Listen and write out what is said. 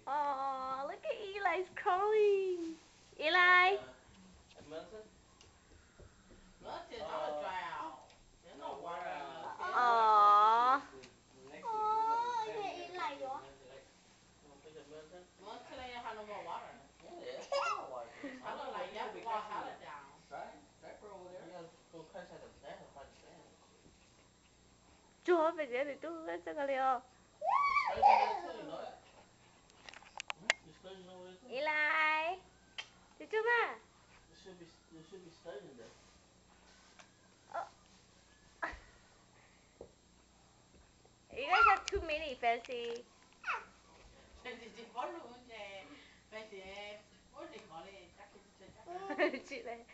Oh, look at Eli's crawling. Eli. Aw. Tsuag pes txiv tus tub txawj kawg li os. Eli, tus tub mas. You guys have too many fancy. Tsis li.